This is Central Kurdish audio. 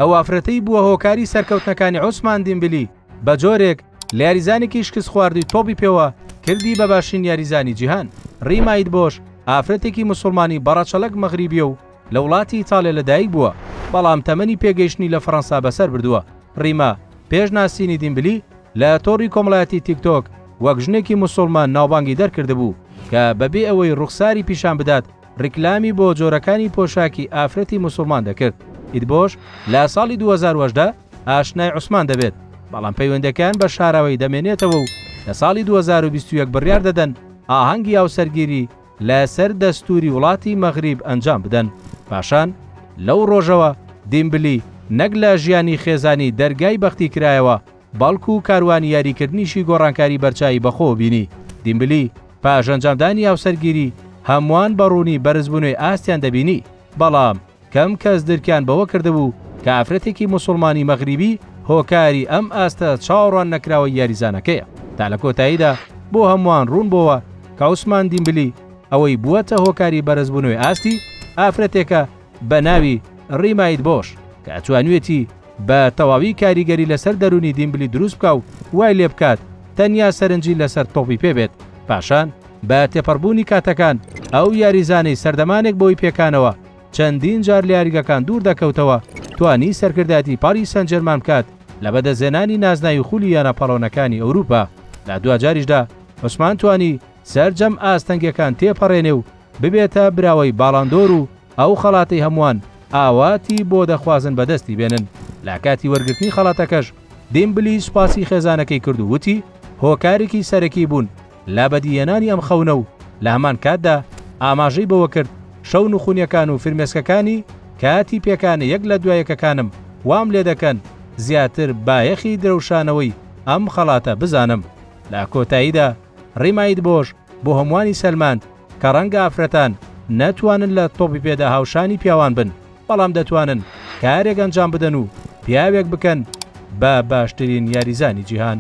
ئەو ئافرەتەی بووە هۆکاری سەرکەوتنەکانی عوسمان دیمبلی بە جۆرێک لە یاریزانێکی شکستخواردووی تۆپی پێوە کردی بە باشترین یاریزانی جیهان. ریما ئیدبۆش ئافرەتێکی موسوڵمانی بەڕەچەڵەک مەغریبیە و لە وڵاتی ئیتاڵیا لەدایک بووە، بەڵام تەمەنی پێگەیشتنی لە فەرەنسا بەسەر بردووە. ریما پێش ناسینی دیمبلی لە تۆڕی کۆمەڵایەتی تیکتۆک وەک ژنێکی موسوڵمان ناوبانگی دەرکردبوو کە بەبێ ئەوەی ڕوخساری پیشان بدات ڕیکلامی بۆ جۆرەکانی پۆشاکی ئافرەتی موسوڵمان دەکرد. ئیدبۆش لە ساڵی 2018 ئاشنای عوسمان دەبێت، بەڵام پەیوەندەکەیان بە شاراوەیی دەمێنێتەوە و لە ساڵی 2021 بڕیار دەدەن ئاهەنگی هاوسەرگیری لەسەر دەستووری وڵاتی مەغریب ئەنجام بدەن. پاشان لەو ڕۆژەوە دیمبلی نەک لە ژیانی خێزانی دەرگای بەختی کرایەوە، بەڵکو کاروانی یاریکردنیشی گۆڕانکاری بەرچاوی بەخۆوە بینی. دیمبلی پاش ئەنجامدانی هاوسەرگیری هەمووان بە ڕوونی بەرزبوونەوەی ئاستیان دەبینی، بەڵام کەم کەس درکیان بەوە کردبوو کە ئافرەتێکی موسوڵمانی مەغریبی هۆکاری ئەم ئاستە چاوەڕوان نەکراوەی یاریزانەکەیە. تا لە کۆتاییدا بۆ هەمووان ڕوون بۆوە کە عوسمان دیمبلی ئەوەی بووەتە هۆکاری بەرزبوونەوەی ئاستی ئافرەتێکە بە ناوی ڕیما ئیدبۆش کە توانیویەتی بە تەواوی کاریگەری لەسەر دەروونی دیمبلی دروست بکا و وای لێ بکات تەنیا سەرنجی لەسەر تۆپی پێ بێت. پاشان بە تێپەڕبوونی کاتەکان ئەو یاریزانەی سەردەمانێک بەهۆی پێکانەوە چەندین جار لە یاریگەکان دوور دەکەوتەوە توانی سەرکردایەتی پاریس سانجێرمان بکات لە بەدەستهێنانی نازناوی خولی یانە پاڵەوانەکانی ئەوروپا. لە دواجاریشدا عوسمان توانی سەرجەم ئاستەنگیەکان تێپەڕێنێ و ببێتە براوەی باڵاندۆر و ئەو خەڵاتەی هەمووان ئاواتی بۆ دەخوازن بەدەستی بێنن. لە کاتی وەرگرتنی خەڵاتەکەش دیمبلی سوپاسی خێزانەکەی کرد و وتی، هۆکارێکی سەرەکی بوون لە بەدیهێنانی ئەم خەونە و لە هەمان کاتدا ئاماژەی بەوە کرد شەو نخونیەکان و فرمێسکەکانی کاتی پێکانە یەک لە دوا یەکەکانم وام لێدەکەن زیاتر بایەخی درەوشانەوەی ئەم خەڵاتە بزانم. لە کۆتاییدا ڕیما ئیدبۆش بۆ هەمووانی سەلماند کە ڕەنگە ئافرەتان نەتوانن لە تۆپی پێدا هاوشانی پیاوان بن، بەڵام دەتوانن کارێک ئەنجام بدەن و پیاوێک بکەن بە باشترین یاریزانی جیهان.